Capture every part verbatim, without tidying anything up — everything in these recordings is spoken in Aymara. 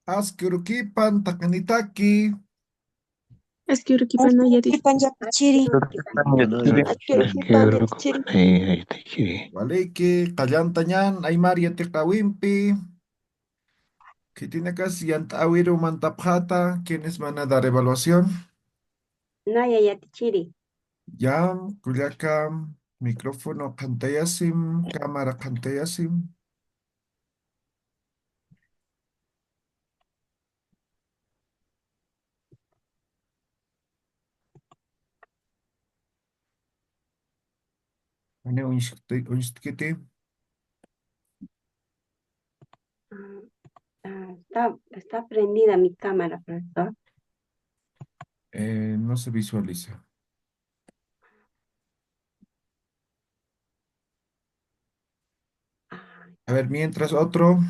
Aski urukipan taqinitaki. Aski urukipan, aski urukipan yatichiri. Aski urukipan yatichiri. Aski urukipan yatichiri. Waliki, qallanta ñan aymar yatiqawimpi. Khitinakas yant'awiru mantapxata, ¿quién es manada revaluación? Naya yatichiri. Ya, kullaka, micrófono qhantayasim, cámara qhantayasim. Ani uñstkiti, uñstkiti. Ah, ah, está, está prendida mi cámara, profesor. Eh, no se visualiza. A ver, mientras otro.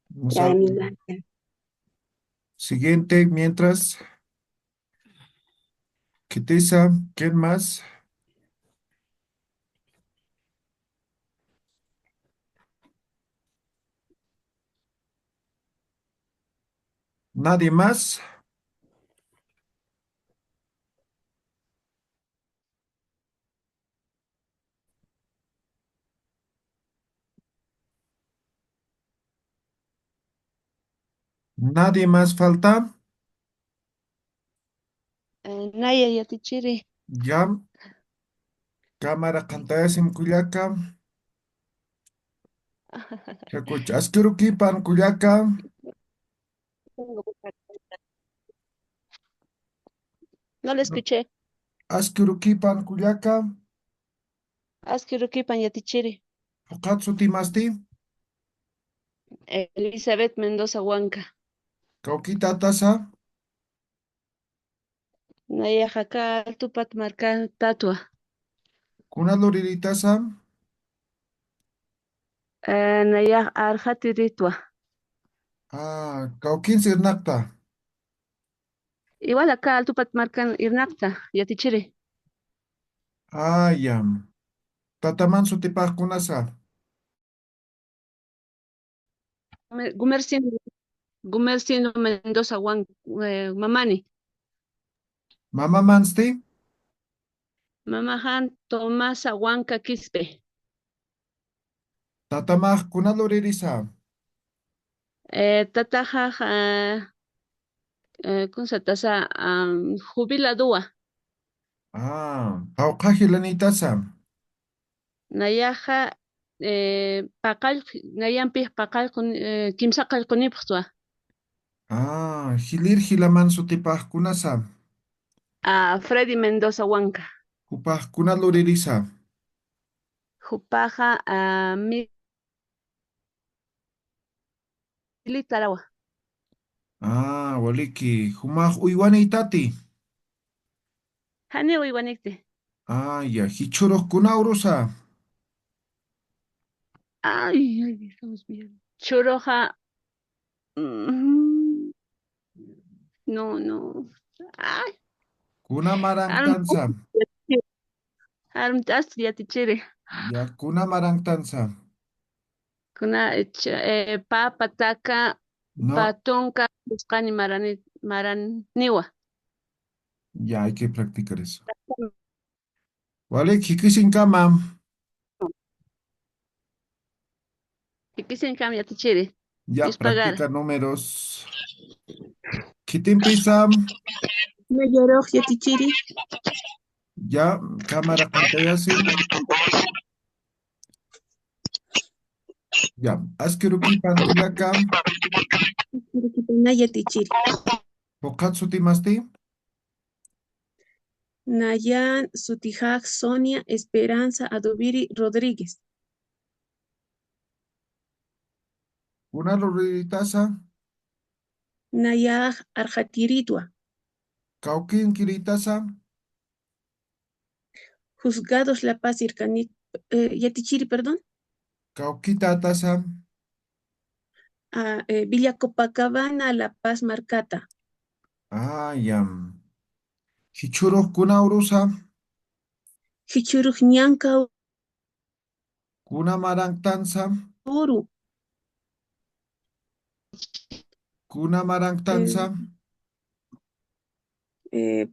Vamos a ver. Siguiente, mientras. Khitisa, ¿quién más? ¿Nadie más? ¿Nadie más falta? Eh, naya yatichiri. Ya. Cámara qhantayasim kullaka. Aski urukipan kullaka. No le escuché. Aski urukipan kullaka. Aski urukipan yatichiri. ¿Phuqhat sutimasti? Elizabeth Mendoza Huanca. ¿Kawkitatasa? Nayaxa Altupata markatatwa. ¿Kuna luriritasa? Eh, nayax Arjatiritwa. Ah, ¿kawkinsa irnaqta? Igual aka Altupata markan irnaqta, yatichiri. Ah, ya. ¿Tataman sutipax kunasa? Gumer-, Gumercindo, Gumercindo Mendoza Huan-, eh, mamani. ¿Mamamansti? Mamaxan Tomasa Huanca Quispe. ¿Tatamax kuna luririsa? Eh, tataxax, eh, eh, ¿kunsatasa? Am, jubiladowa. Ah, ¿qawqha jilanïtasa? Nayaxa, eh, paqallq-, nayampix paqallqun-, eh, kimsa qallqunipxtwa. Ah, ¿jilir jilaman sutipax kunasa? Ah, Freddy Mendoza Huanca. ¿Jupax kuna luririsa? Jupaxa, ah, mi-, Litarawa. Ah, waliki, ¿jumax uywanïtati? Jani uywanikti. Ah, ya, ¿jichhürux kuna urusa? Ay, ay, estamos bien. Chhuruxa, mm, no, no. Ay. ¿Kuna marantansa? Armt'as yatichiri. Ya, ¿kuna marantansa? Kuna, eh, ch-, eh, papa, taka, no, patunka, usqani marani-, maraniwa. Ya, hay que practicar eso. Walik, jikisinkama. Jikisinkama yatichiri. Ya, practica números. Khitimpisa. Nayarux yatichiri. Ya, cámara qhantayasim. Ya, aski urukipan kullaka. Aski urukipan yatichiri. ¿Phuqhat sutimasti? Nayan sutixax Sonia Esperanza Adubiri Rodríguez. ¿Kuna lurirïtasa? Nayax Arjatiritwa. ¿Kawkinkirïtasa? Juzgados La Paz irkani, eh, yatichiri, perdón. ¿Kawkitatasa? Ah, eh, Villa Copacabana, La Paz markata. Ah, ya. ¿Jichhürux kuna urusa? Jichhürux ñanka. ¿Kuna marantansa? Uru. Kuna maranktansa? Eh, eh,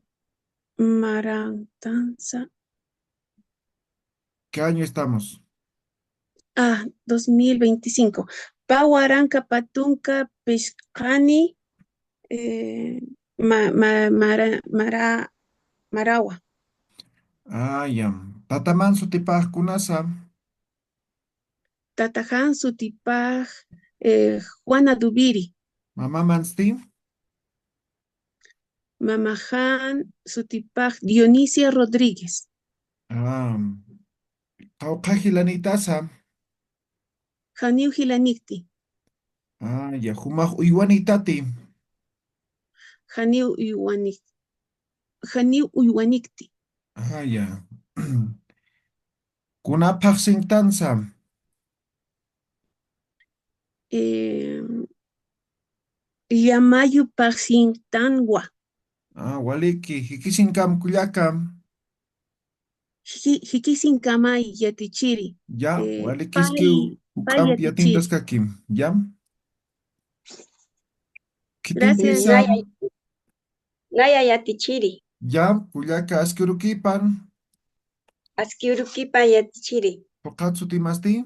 maranktansa. ¿Qué año estamos? Ah, dos mil veinticinco. Pä waranqa pä tunka phisqani, eh, ma-, ma-, mara-, mara-, marawa. Ah, ya. Tataman sutipax kunasa? Tatajan sutipax, eh, Juana Dubiri. Mamamansti? Mamajan sutipax Dionisia Rodríguez. Ah, qawqha jilanïtasa? Janiw jilanïkti. Ah, ya, jumax uywanïtati? Janiw uywanik-, janiw uywanïkti. Ah, ya. Kuna phaxsinktansa? Eh, llamayu phaxsinktanwa. Ah, waliki, jikisinkam kullaka. Jiki-, jikisinkama yatichiri. Ya, eh, walikiskiw, pay, pay ukampi yatichiri. Yatintaskakim, ya. Gracias. Khitinpisa. Naya, naya yatichiri. Ya, kullaka askirukipan. Askirukipan yatichiri. Phuqhat sutimasti?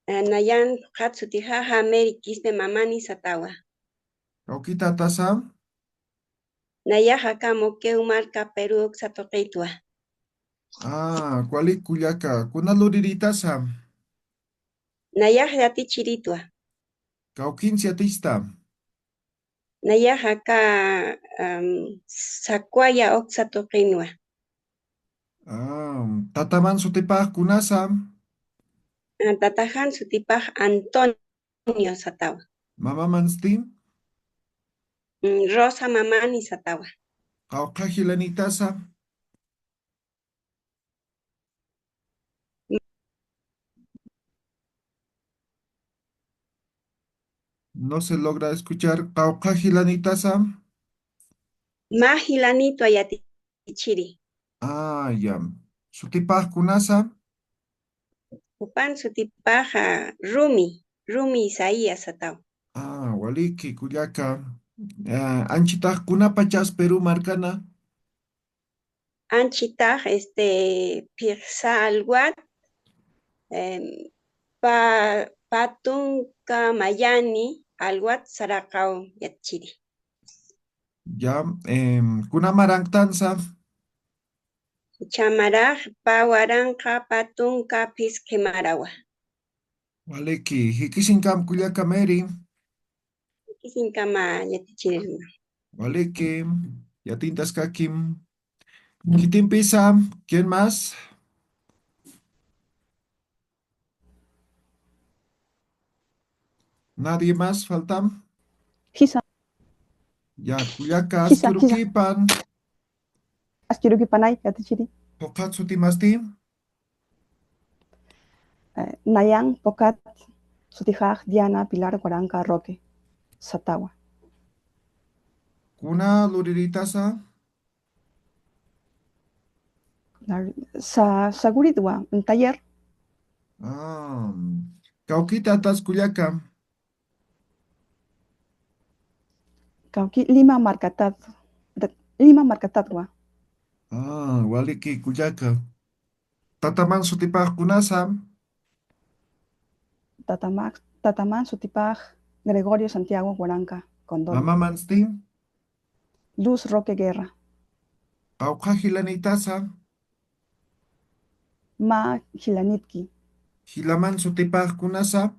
Eh, nayan phuqhat sutixa Mary Quispe Mamani satawa. Kawkïtatasa? Nayaxa aka Moquegua marka Perú uksa tuqitwa. Ah, walik kullaka, kuna lurirïtasa? Nayax yatichiritwa. Kawkïnsi yatichta? Nayaxa aka, am, Sakuaya uksa tuqinwa. Ah, tataman sutipax kunasa? Ah, tatajan sutipax Antonio satawa. Mamamansti? Mm, Rosa Mamani satawa. Qawqha jilanïtasa? No se logra escuchar. Qawqha jilanïtasa? Mä jilanïtwa yatichiri. Ah, ya. Sutipax kunasa? Jupan sutipaxa Rumi, Rumi Isaías satawa. Ah, waliki kullaka. Ah, anchitax kunapachas Perú markana? Anchitax, este, phixsa alwat, em, pä, pä tunka mayani alwat saraqaw yatichiri. Ya, em, kuna maranktansa? Juchha marax pä waranqa pä tunka phisqi marawa. Waliki, jikisinkam kullaka Mary. Jikisinkama yatichirma. Waliki, yatintaskakim. Khitinpisa, ¿quién más? ¿Nadie más falta? Jisa. Ya, kullaka, jisa, jisa. Askirukipan. Askirukipanay, yatichiri. Phuqhat sutimasti? Eh, nayan phuqhat sutixax Diana Pilar Waranqa Roque satawa. Kuna lurirïtasa? Sa-, saguritwa, taller. Ah, kawkïtatas kullaka. Kawkï Lima markatat, da-, Lima markatatwa. Ah, waliki kullaka. Tataman sutipax kunasa? Tatamax-, tataman sutipax Gregorio Santiago Waranqa Condori. Mamamansti? Luz Roque Guerra. Qawqha jilanïtasa? Mä jilanïtki. Jilaman sutipax kunasa?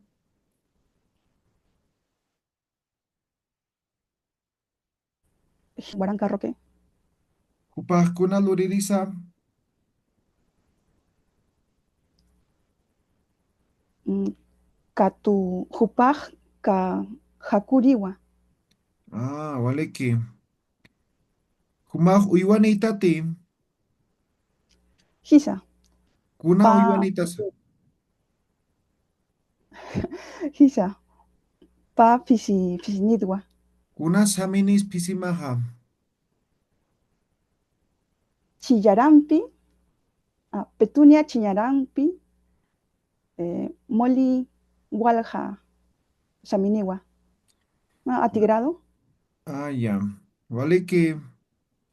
Waranqa Roque. Jupax kuna luririsa? Mm, katu jupax ka jakuriwa. Ah, waliki. Jumax uywanïtati? Jisa. Kuna pa-, uywanïtasa? Jisa. Pä phisi, phisinïtwa. Kuna saminis phisimaxa? Chillarampi, ah, Petunia Chillarampi, eh, Moli Walja saminiwa. Ah, ¿a ti grado? Ah, ya. Waliki,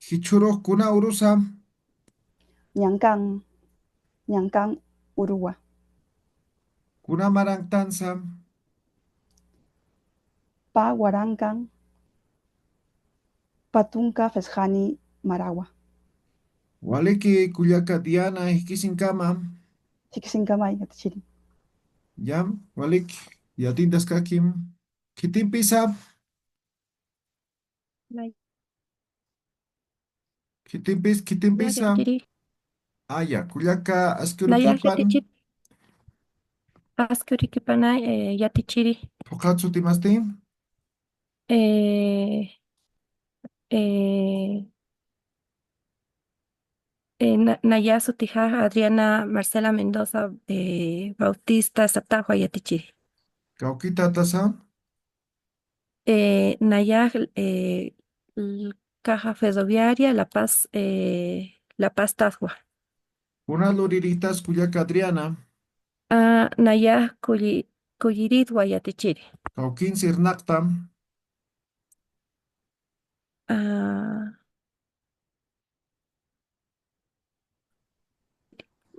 jichhurux kuna urusa? Ñankan, ñankan uruwa. Kuna maranktansa? Pä warankan, pä tunka fisqani marawa. Waliki kullaka Diana, jikisinkama. Jikisinkama, yatichiri. Ya, waliki, yatintaskakim. Khitimpisa. Nay. Khitimpis, khitimpisa. Yatichiri. Aya, kullaka, aski urukipana. Nay, yatichiri. Aski urukipana, eh, yatichiri. Phuqhat sutimasti? Eh, eh, eh, na-, naya sutixa Adriana Marcela Mendoza, eh, Bautista, satawa yatichiri. Kawkïtasa? Eh, nayax, eh, l-, caja ferroviaria La Paz, eh, La Paz taswa. Kuna luriritas kullaka Adriana? Ah, nayax kulli-, kulliritwa yatichiri. Kawkïnsa irnaqta? Ah,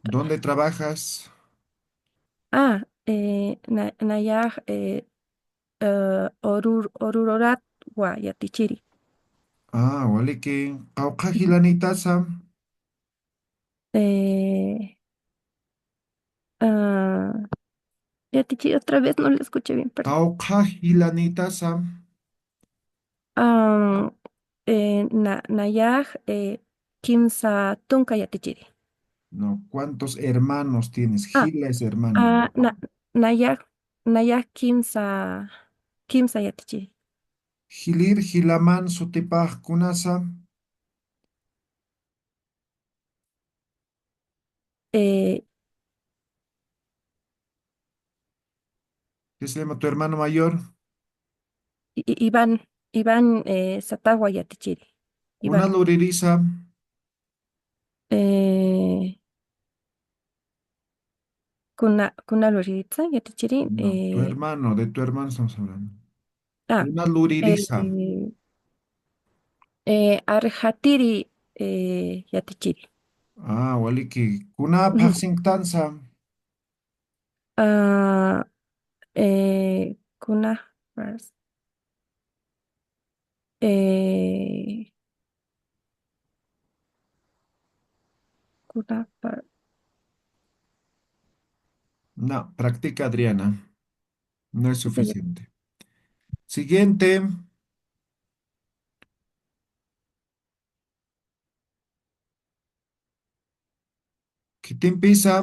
¿Dónde trabajas? Ah, eh, na-, nayax, eh, eh, Orur-, Oruroratwa yatichiri. Ah, waliki, qawqha jilanïtasa? Eh, ah, yatichiri, otra vez no le escuché bien, perdón. Qawqha jilanïtasa? Ah, eh, na-, nayax, eh, kimsa tunka yatichiri. No, ¿cuántos hermanos tienes? Ah, jila es hermano, ah, ¿no? Na-, nayax, nayax kimsa, kimsa yatichiri. Jilïr, jilaman sutipax kunasa? Eh, ¿Qué se llama tu hermano mayor? I-, I-, Iván, Iván, eh, satawa yatichiri. Iván. Kuna luririsa? Eh, kuna, kuna luririsa yatichiri. No, tu, eh, hermano, de tu hermano estamos hablando. Ah, kuna luririsa? Eh, eh, Arjatiri, eh, yatichiri. Ah, waliki. Kuna, ujú, phaxsinktansa? Ah, eh, kuna, eh, kuna pa- No, practica, Adriana. No es suficiente. Siguiente. Khitimpisa?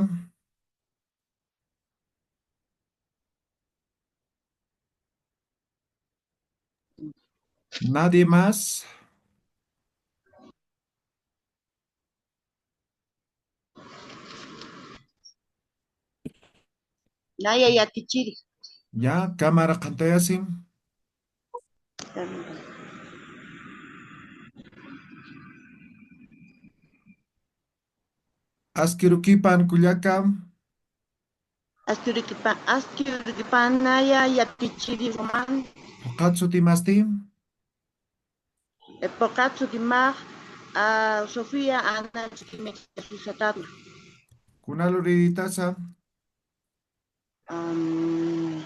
¿Nadie más? Naya yatichiri. Ya, cámara qhantayasim. Aski urukipan kullaka. Aski urukipan, aski urukipan naya yatichiri Román. Phuqhat sutimasti? Eh, phuqhat sutimax, ah, Sofía Ana Chiquime Jesús Satarna. Kuna lurirïtasa? Am,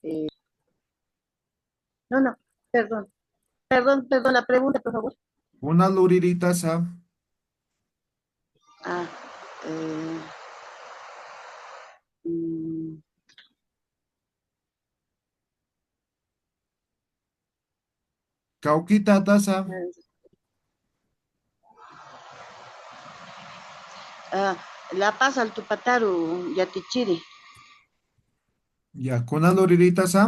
eh, no, no, perdón. Perdón, perdón, la pregunta, por favor. Kuna lurirïtasa? Ah, eh, mm, ¿Kawkïtasa? Ah, La Paz Alto Pataru yatichiri. Ya, ¿kuna lurirïtasa?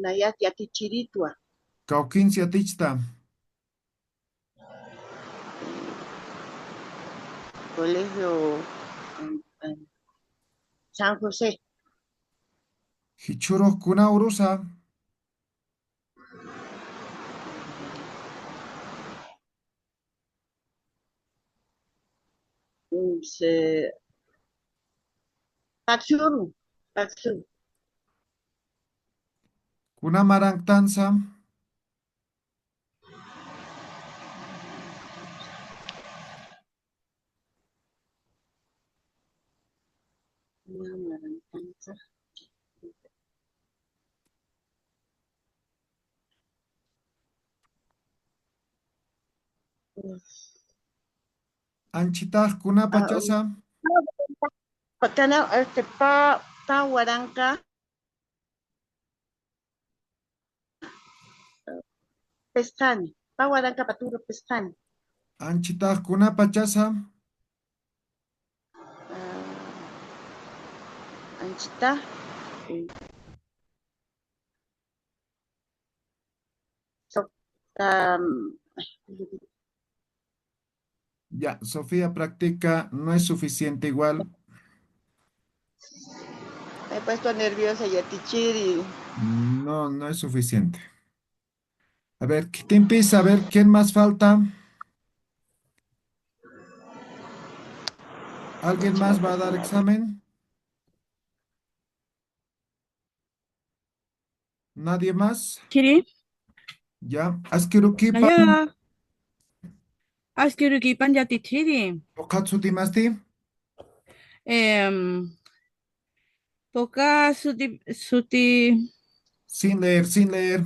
Nayat yatichiritwa. ¿Kawkïnsa yatichta? Colegio, em, em, San José. Jichhürux kuna urusa? se, Paksuru, Paksuru. Kuna maranktansa? Kuna maranktansa? Anchitax kunapachasa? Patana, este, pa, pa waranqa pescani, pa waranqa paturu pescani. Anchitax kunapachasa? Ah, anchitax, eh, so, um, Ya, Sofía, practica, no es suficiente igual. Me he puesto nerviosa, yatichiri. No, no es suficiente. A ver, ¿quién empieza? A ver, ¿quién más falta? ¿Alguien más va a dar examen? ¿Nadie más? Chiri. Ya. Askirukipan. Naya. Askirukipan yatichiri. ¿Phuqhat sutimasti? Em, phuqha suti, suti. Sin leer, sin leer.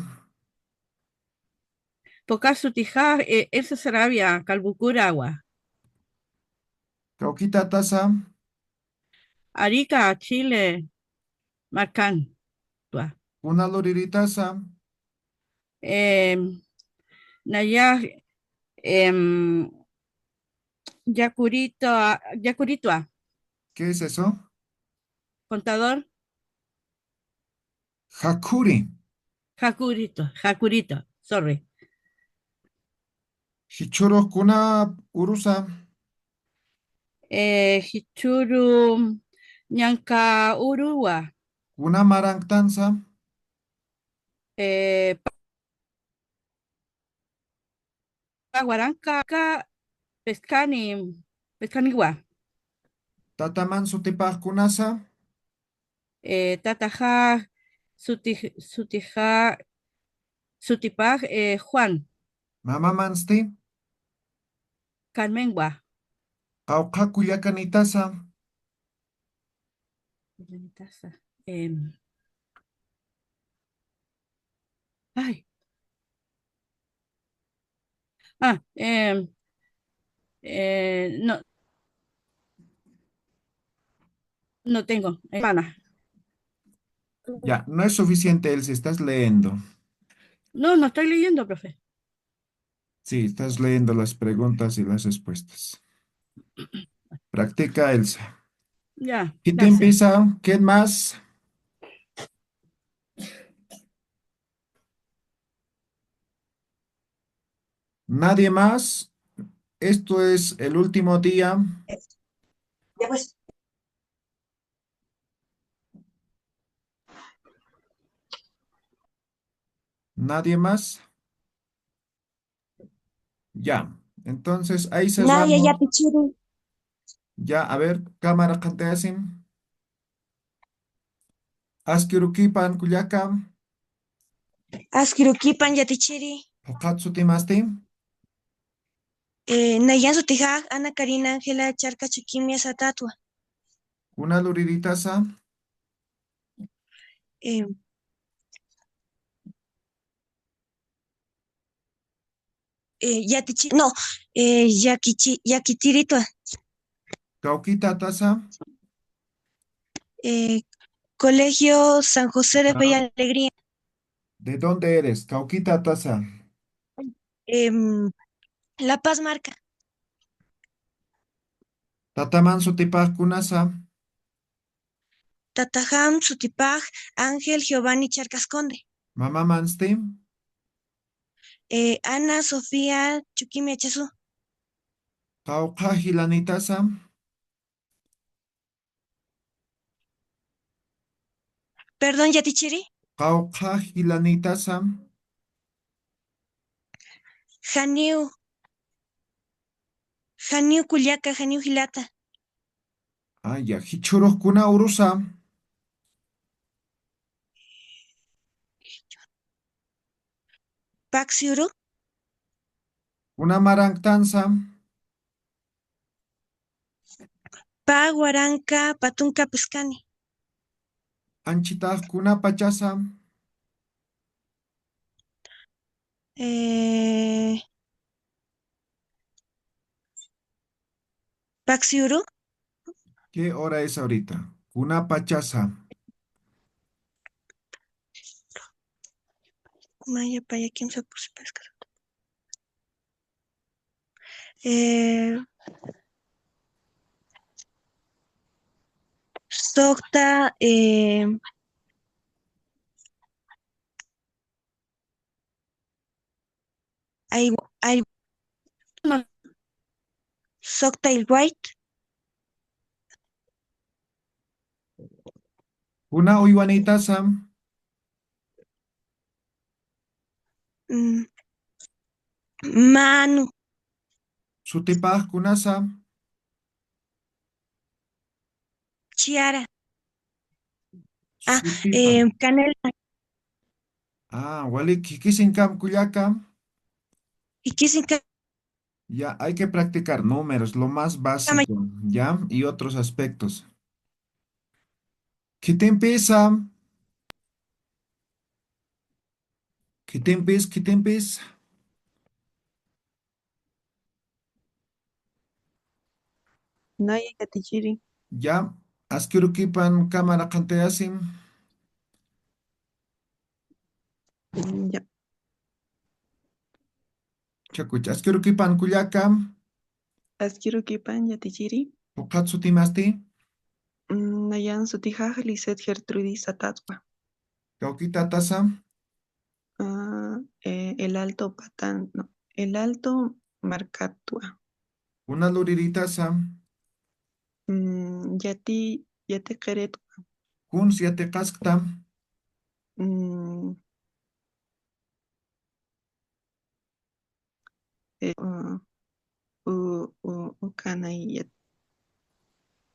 Phuqha sutixa, eh, Elsa Sarabia, Calbucurawa. ¿Kawkitatasa? Arica, Chile, markan. Tua. ¿Kuna luriritasa? Em, naya, em, Yakurito, Yakurito. ¿Qué es eso? Contador. Jakhuri. Jakurito, Jakurito, sorry. Jichhurux kuna urusa? Eh, jichhuru ñanka uruwa. ¿Kuna maranktansa? Eh, pa, pa waranqa pescani, pescaniwa. ¿Tataman sutipax kunasa? Eh, tataxa suti, sutixa, sutipax, eh, Juan. ¿Mamamansti? Carmenwa. ¿Qawqha kullakanitasa? Kullakanitasa. Em. Ay. Ah, em, eh, no. No tengo, hermana. Ya, no es suficiente, Elsa, estás leyendo. No, no estoy leyendo, profe. Sí, estás leyendo las preguntas y las respuestas. Practica, Elsa. Ya, gracias. ¿Quién empieza? ¿Quién más? ¿Nadie más? Esto es el último día. Ya, pues. ¿Nadie más? Ya. Entonces, ahí cerramos. Nadie, yatichiri. Ya, a ver, cámara, qhantayasim. Askirukipan, kullaka. Askirukipan, yatichiri. ¿Phuqhat sutimasti? Eh, naya sutixa Ana Karina Ángela Charca Chukimia Satatwa. ¿Kuna luriritasa? Eh, eh, yatichi, no, eh, yakichi, yakitiritwa. ¿Kawkitatasa? Eh, Colegio San José de Fe y Alegría. ¿De dónde eres? ¿Kawkitatasa? Em, La Paz marka. ¿Tataman sutipax kunasa? Tataxam sutipax Ángel Giovanni Charcasconde. ¿Mamamansti? Eh, Ana Sofía Chukimia Chasu. ¿Qawqha jilanitasa? Perdón, yatichiri. ¿Qawqha jilanitasa? Janiw. Janiw kullaka, janiw jilata. Ah, ya. Jichhürux kuna urusa. Paksi uru. Kuna maranktansa. Pä waranka pä tunka phisqani. Anchhitax kuna pachasa. Eh, paksi uru. ¿Qué hora es ahorita? Kuna pachasa. Maya paya kimsa pusi phisqa. Eh, suxta, eh, ay, ay, suxta illwayt. Kuna uywanïtasa. Mm. Manu. Sutipax kunasa. Chiara. Ah, sutipa. Eh, Canela. Ah, walik, jikisinkam kullaka. Jikisinkam. Ya, hay que practicar números, lo más básico, ¿ya? Y otros aspectos. Khitimpisa. Khitimpis, khitimpis. Naya yatichiri. Ya, askirukipan cámara qhantayasim. Mm, ya. Chakucha, askirukipan kullaka. Askirukipan yatichiri. Ukat sutimasti? Mm, nayan sutijax Lisset Gertrudis Satatwa. Kawkitatasa? Ah, eh, El Alto Patán, no, El Alto Markatwa. Kuna luriritasa? Mm, yati, yatiqiritwa. Kuns yatiqaskta? Mm, eh, u, u, u, ukanay yat-,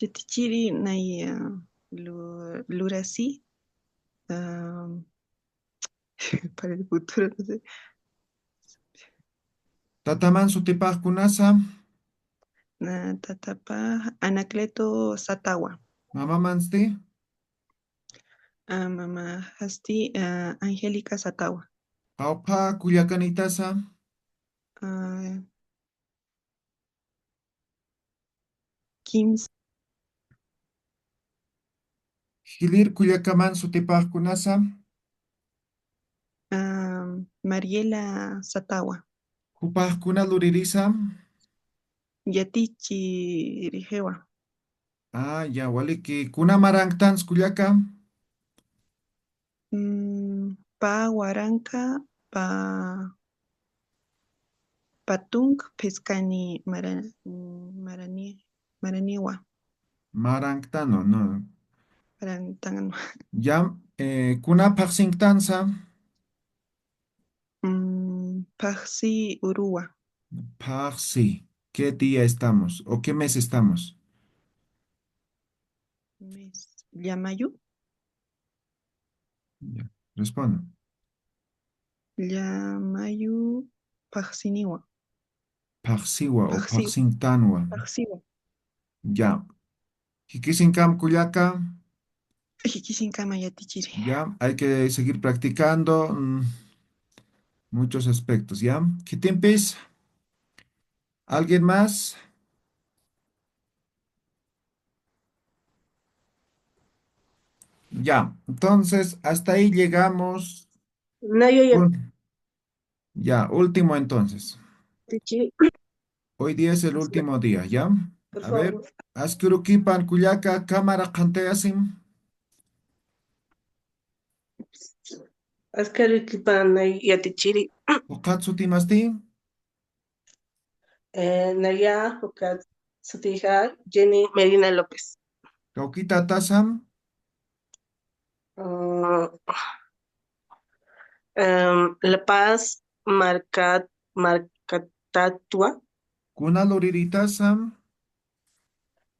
yatichiri nay, ah, lu-, lurasi, ah, para el futuro, no sé. Tataman sutipax kunasa? Na, tatapa Anacleto Satawa. Mamamansti? Ah, mama hasti, ah, Angélica Satawa. Qawqha kullakanïtasa? Ah, kimsa. Jilir kullakaman sutipax kunasa? Ah, Mariela Satawa. Jupax kuna luririsa? Yatichirixiwa. Ah, ya, waliki. Kuna maranktans kullaka? Mm, pä waranka, pä, pä tunk phisqani mara-, mm, marani-, maraniwa. Maranktanwa, no. Maranktanwa. Ya, eh, kuna phaxsinktansa? Mm, phaxsi uruwa. Phaxsi. ¿Qué día estamos? ¿O qué mes estamos? Mes. Llamayu. Ya, responda. Llamayu phaxsiniwa. Phaxsiwa o phaxsinktanwa. Phaxsiwa. Ya. Jikisinkam kullaka. Jikisinkama yatichiri. Ya, hay que seguir practicando, mm, muchos aspectos, ¿ya? Khitimpis. ¿Alguien más? Ya, entonces hasta ahí llegamos. Naya ya. Un- Ya, último entonces. Tichi. Hoy día es el último día, ¿ya? Por favor. A ver, askirukipan kullaka, cámara qhantayasim. Askirukipan, nay yatichiri. Ukat sutimasti? Eh, naya, ukat sutixa Jenny Medina López. Kawkitatasam? Ah, em, La Paz, Marcat-, Marcatatwa. Kuna luriritasam?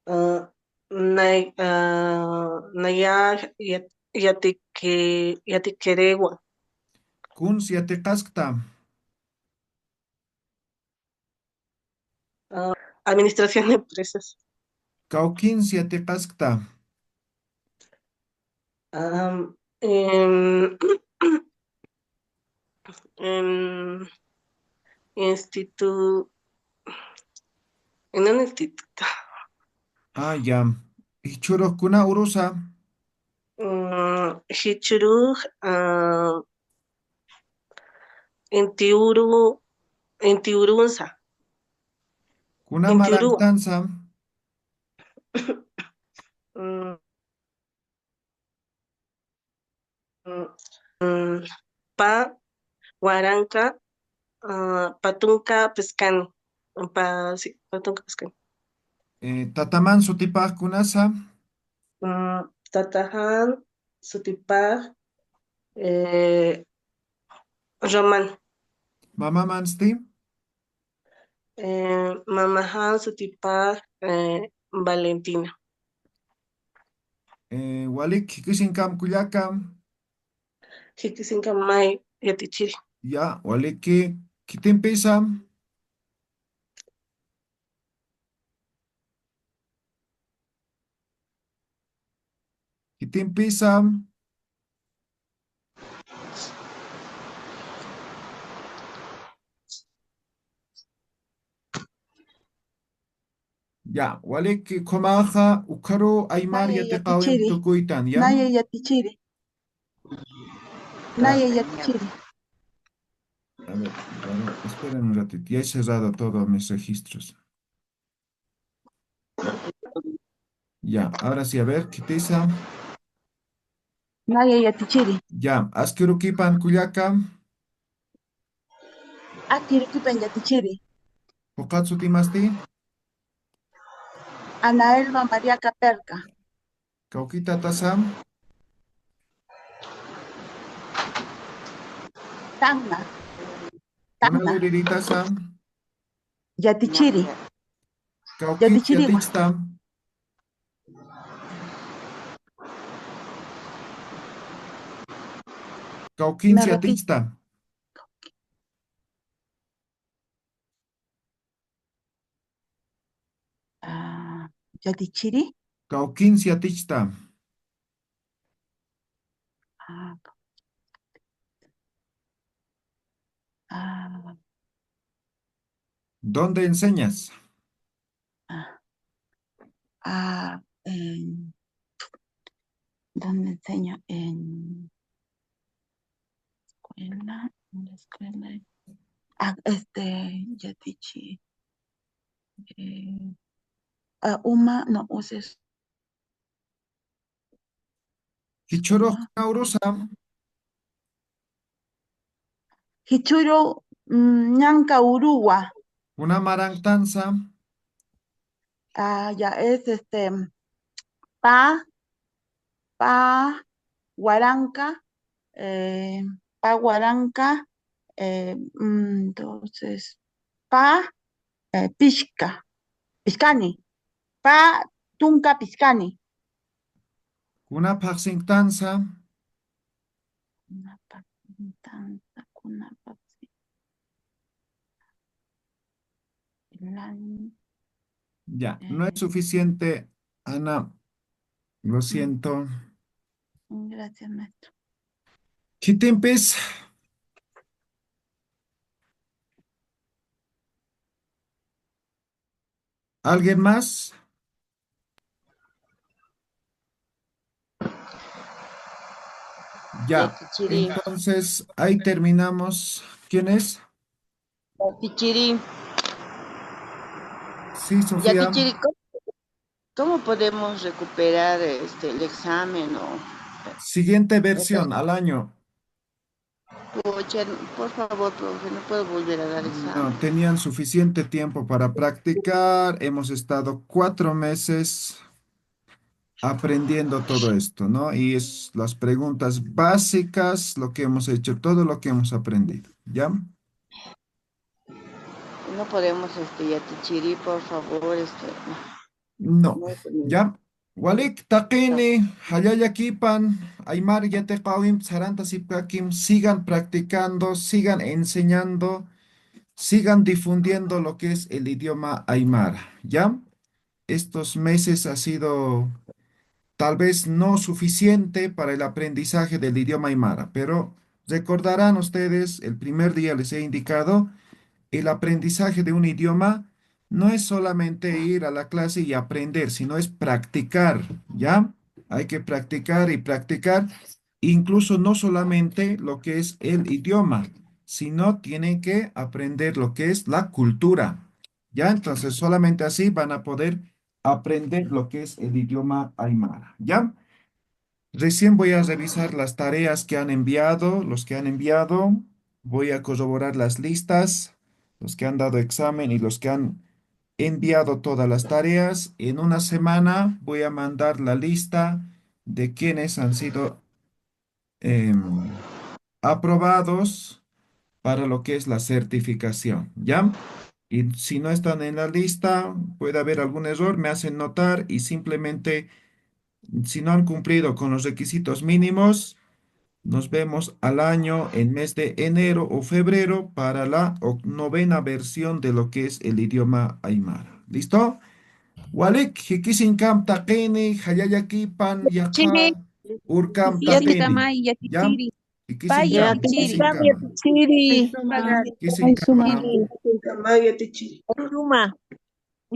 Ah, nay-, ah, naya yat-, yatiki-, yatikirewa. Kuns yatiqaskta. Ah, administración de empresas. Kawkins yatiqaskta. Am, em, em, institu-, en un instituto. Ah, ya. Jichhürux kuna urusa. Mm, jichhürux, ah, inti uru, inti urunsa. Kuna inti uru. Maranktansa. Mm, mm, mm, pa, waranka, ah, pa tunka piskani. Pa, sí, pa tunka piskani. Eh, tataman sutipax kunasa. Mm, tatajan sutipax, eh, Román. Mamamansti? Eh, mamajan sutipax, eh, Valentina. Eh, walik, jikisinkam kullaka. Jikisinkam may yatichiri. Ya, waliki, khitimpisa. Khitimpisa. Ya, walik, ukhamaxa, ukharu aymar naya yatiqawin yatichiri. Tukuytan, ya. Naya yatichiri. Naya yatichiri. A ver, bueno, esperen un ratito. Ya he cerrado todos mis registros. Ya, ahora sí, a ver, khitisa. Naya yatichiri. Ya, aski urukipan kullaka. Aski urukipan yatichiri. Puqat sutimasti? Ana Elba María Caperca. Kawkitasa. Tacna. Tacna. Kuna uriritasa. Yatichiri. Kawkit yatichiri. Yatichta. Kawkins yatichta. Ah, yatichiri. Kawkins yatichta. Ah, ah. ¿Dónde enseñas? Ah, ah, en, ¿dónde enseño? En escuela, en la escuela. Ah, este, yatichi. Eh, ah, uma, no, uses. Jichhürux kuna urusa. Jichhüru, mm, ñanka uruwa. Kuna maranktansa. Ah, ya es este, pa, pa, waranka, eh, pa, waranka, eh, mm, entonces, pa, eh, pishka, pishkani, pa, tunka pishkani. Kuna phaxsinktansa. Kuna phaxsinktansa, kuna phaxsin-, lan-, ya, no es eh, suficiente, Ana. Lo mm, siento. Gracias, maestro. Khitimpis. ¿Alguien más? Ya, yatichiri. Entonces ahí terminamos. ¿Quién es? Yatichiri. Sí, Sofía. Yatichiri, ¿cómo, cómo podemos recuperar, este, el examen o siguiente versión, al año. Pucha, por favor, profe, no puedo volver a dar examen. No, tenían suficiente tiempo para practicar. Hemos estado cuatro meses aprendiendo todo esto, ¿no? Y es las preguntas básicas, lo que hemos hecho, todo lo que hemos aprendido, ¿ya? No podemos, este, yatichiri, por favor, este, no. No, no podemos. ¿Ya? Walik taqini, jallallakipan, aymar yatiqawimp sarantasipkakim, sigan practicando, sigan enseñando, sigan difundiendo lo que es el idioma aymara, ¿ya? Estos meses ha sido tal vez no suficiente para el aprendizaje del idioma aymara, pero recordarán ustedes, el primer día les he indicado, el aprendizaje de un idioma no es solamente ir a la clase y aprender, sino es practicar, ¿ya? Hay que practicar y practicar, incluso no solamente lo que es el idioma, sino tienen que aprender lo que es la cultura, ¿ya? Entonces, solamente así van a poder aprender lo que es el idioma aymara, ¿ya? Recién voy a revisar las tareas que han enviado, los que han enviado. Voy a corroborar las listas, los que han dado examen y los que han enviado todas las tareas. En una semana voy a mandar la lista de quienes han sido em, aprobados para lo que es la certificación, ¿ya? Y si no están en la lista, puede haber algún error, me hacen notar y simplemente, si no han cumplido con los requisitos mínimos, nos vemos al año en mes de enero o febrero para la oc- novena versión de lo que es el idioma aymara. ¿Listo? Walik, jikisiñkam taqini, jallallakipan, yaqha Chiri. Urkam taqini. Yatikamay, ¿Ya? Yatichiri. Jikisiñkam, Paya, jikisiñkam. Chiri. Jikisiñkam. Suma.